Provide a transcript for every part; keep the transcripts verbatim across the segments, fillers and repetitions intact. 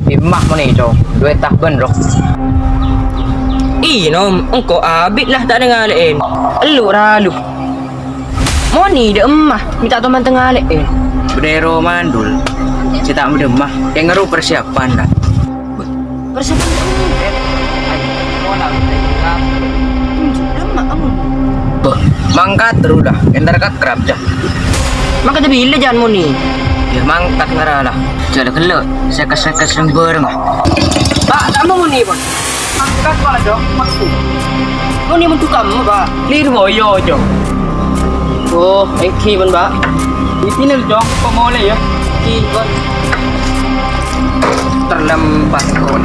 Dimma Moni, Cong? Duwâ'na bân, Bro. Iyâ, Nom, engko' abit la ta' nangalè'è. Ellu' ralu. Moni dâ' emma, mè' ta' toman tangalè'è. Bâdâ è roma, Dul. Sè ta' madâmma, kèng ro persiapan, la. Persiapan? Bâh, mangkat terro, la. Entar ka kerap, Cong. Mangkat bilâ, jhân Moni? Yâ, mangkat ngara, la. Jhâ' la ghellâ', sèkès-sèkès rèng bârâng, ah. Bâ', ta' mau Moni, Bâ'? Mangkat, Bâ', Cong, maksud. Moni mon duka emma, Bâ'? Lir boyo, Cong. Oh, èngghi, bân, Bâ'. Iyâ, Cong, kok molè, yâ. Èngghi, bân. Terlambat, kok.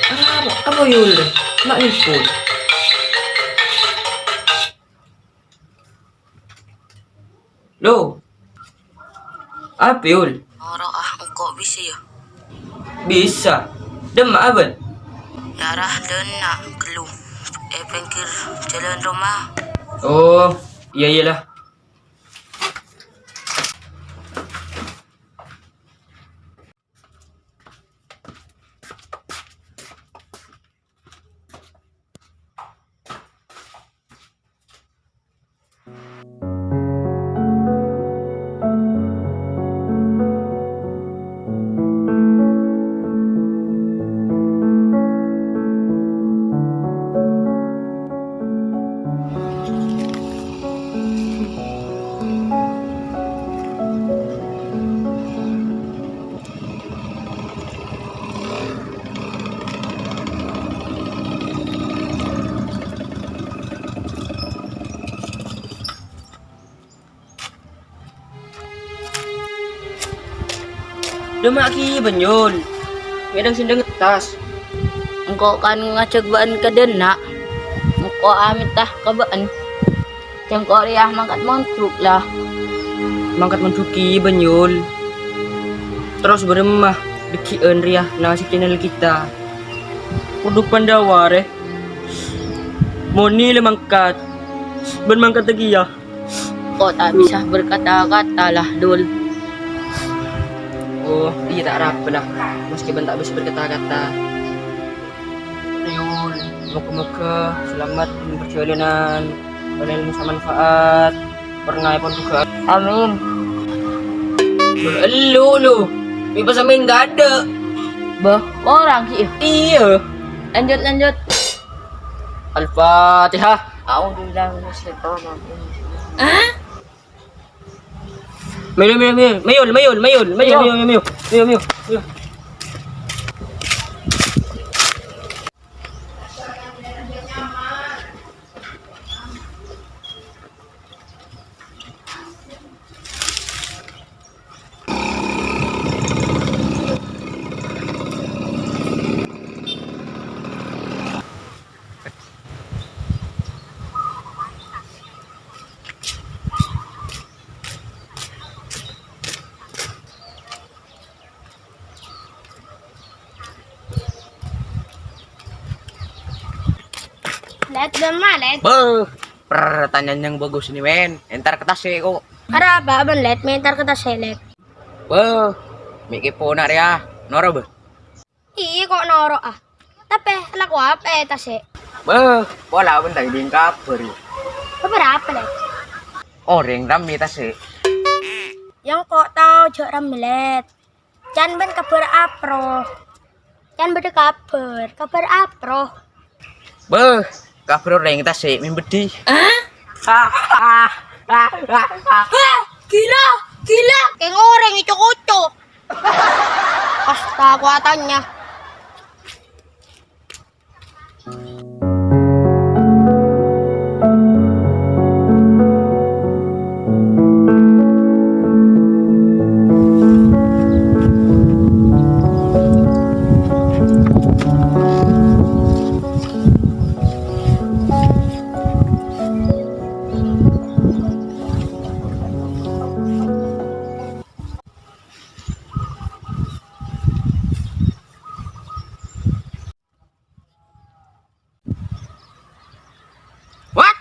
Apa, apa Yul? Nak nelpon. Lo. Apa, Yul? Ora ah, engko' bisa ya. Bisa. Dem abel. Yara dena gelu. Eh, pinggir jalan rumah. Oh, iya, iyalah. Dâmma' kèya, Banyul. Ngèdhing sèndhâng ngettas. Engko' kan ngajhâk bâ'en ka dâna'. Engko' amènta ka bâ'en. Jhâ' engko' rèya mangkat mondhuk, la. Mangkat mondhuk kèya, Banyul. Terros bârâmma dhâggi'ân rèya neng si channel kita. Kodhu Pandhawa rè. Moni la mangkat. Bân mangkat kèya. Kok ta' bisa berkata-kata lah, Dul? Oh, iyâ, ta' arapa lah, maskèpon ta' bisa berkata-kata. Yul, moga-moga selamat dalam perjalanan, bânnè ilmu sè manfaat, pernah pon juga. Amin. Ellu, lu. Mè' pas sampèyan nggak ada. Bâh, orèng ghi'. Iyâ. Lanjut, lanjut. Al-Fatihah. A'udzubillahi minasyaitonirrajim. Hah? Mèyo, mèyo, mèyo. Mèyo, mèyo, mèyo. Mèyo, mèyo, mèyo, mèyo. Mèyo, mèyo, mèyo. Lèt, bân ma, Lèt? Beuh, per tanyanyang bagus ni, men. Entar ka tasè', ko'. Arapa bân, Lèt? Mè' entar ka tasè', Lèt. Beuh, mè' kèpona rèya. Noro, beuh. Iyâ, ko' noro', ah. Tapè, alako apa è tasè'? Beuh, pola bân ta' ngèdhing kabhâr, yâ. Kabhâr apa, Lèt? Orèng rammè tasè'. Yâ, ko' tao jhâ' rammè, Lèt. Can bân kabhâr apro. Can bâdâ kabhâr, kabhâr apro. Beuh, kabhâr orèng tasè' mè' bâdhi. Hah? Hah? Gila, gila. Kèng orèng co-koco. Astaga, tanya. What?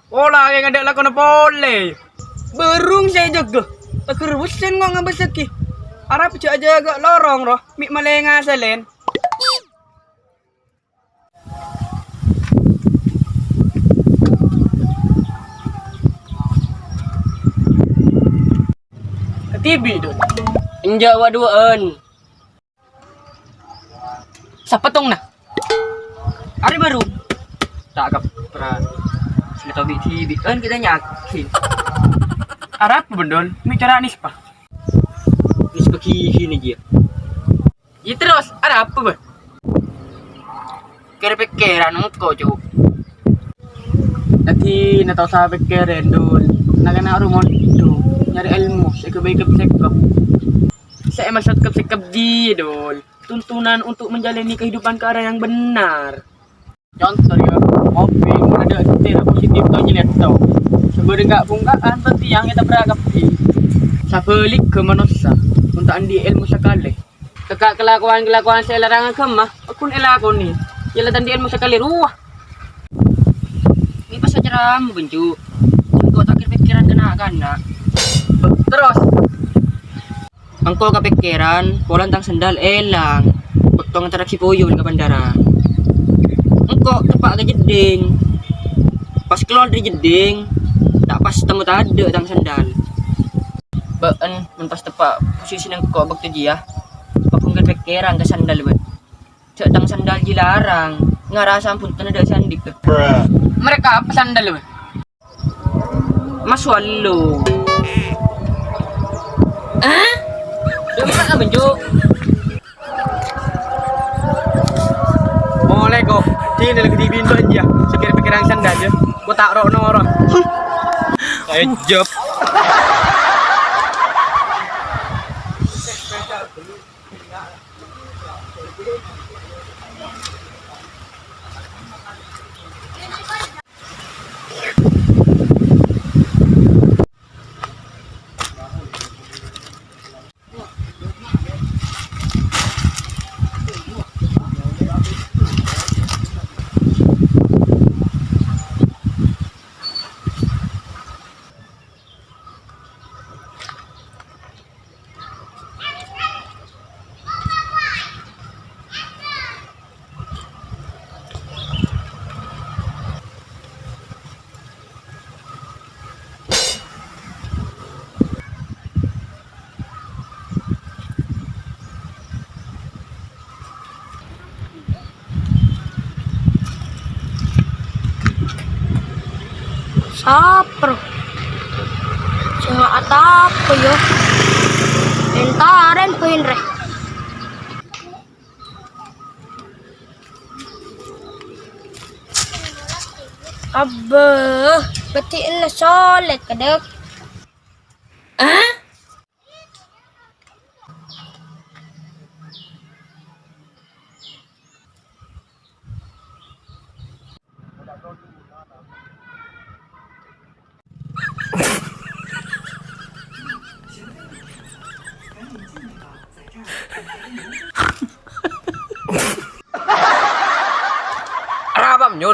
Pola kèng adâ' lakona polè. Bârung sè jâgâ. Tegghâr bessèn ngo ngabâssaghi. Arapa jhâ' ajâgâ lorong, ro. Mè' malènga sèlèn. Kadibi', Dul. Enjâ' wa-duwâ'ân. Sapa tongna? Arè bâru. Ta' kapra. Sè tobi-dibi'ân kita nyakè. Arapa bân, Dul? Mè' cara nispa. Nispa ghi-, ghi' nè, jiyâ. Iyâ, terros, arapa, bâ? Kèr-pèkkèran engko', Cuk. Dhâddhi, na' ta' osa pèkkèran, Dul. Na'-kana' ro mondhuk, nyarè èlmo sè ghâbây kep-sèkep. Sè èmaksod kep-sèkep jiyâ, Dul. Tuntunan untuk menjalani kehidupan ke arah yang benar. Conto, yâ, mobil mon adâ' setir positif to nyèlèto. Sabârâng ka'-bhungka'an bân tèyang ètabrak kabbhi. Sabhâligghâ manossa, mon ta' andi' èlmo sakalè. Tekka' kalakowan-kalakowan sè èlarang aghâma, pagghun èlakonè. Yâ la ta' andi' èlmo sakalè rowa. Nèka pas acara ambu, Bânju. Engko' ta' kèr-pèkkèran ka na'-kana'. Terros? Engko' kapèkkèran, polana tang sandal èlang. Bâkto nganterraghi poyon ka bandara. Engko' teppa' ka jeddhing. Pas kalowar dâri jeddhing, ta' pas temmo tadâ' tang sandal. Bâ'ân mon pas teppa' posisina engko' bâkto jiyâ, pabhungkèr pèkkèran ka sandal, bâ'ân. Jhâ' tang sandal jiyâ larang, ngarasa ampon tadâ' sè andi'. Mereka apa sandal, bâ'ân? Mas Wallo. Hah? Dâ' emma, Bânju? Molè, ko'. Dinah la kadhibi'ân bâ'ân, yâ. Sè kèr-pèkkèran sandal, yâ. Ko' ta' ro'-noro'. Ayo, jep. Sapa ro? Sè nga'at apa, yâ? Entara bhâi rè. Abbâ, bâdhi ella solèt kadâ'. Ah?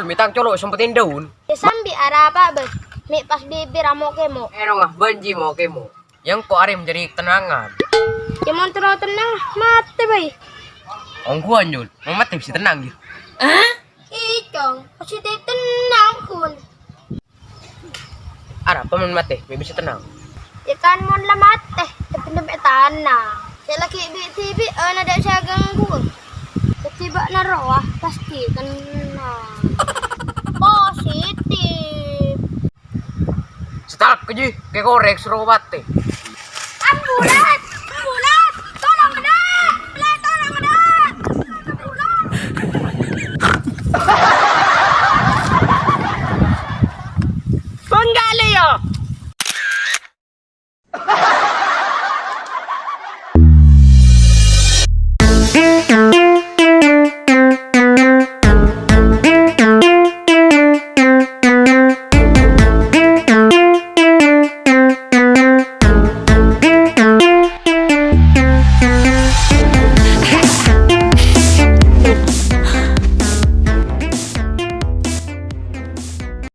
Mè' tang colo' sempet èndaun. Yâ sambi arapa, bâi? Mè' pas bibir amo' kemo'. Èrong ah, bânjhi mo' kemo'. Yâ engko' arè menjadi tenangan. Yâ mon terro tennang, matè, bâi. Ongghuwân, Yul. Mon matè bisa tenang, yâ. Icong, pasti tenang, Kun. Arapa mon matè, mè' bisa tenang. Yâ kan mon la matè, tapè nèmè' tanang. Sè laghi' bi'-dhibi' ana' dâ' sè aganggu. Dhâddhi bâ'na rowa pasti tenang. Positif. Setalak kèji, kè korek soro matè. Ambulan.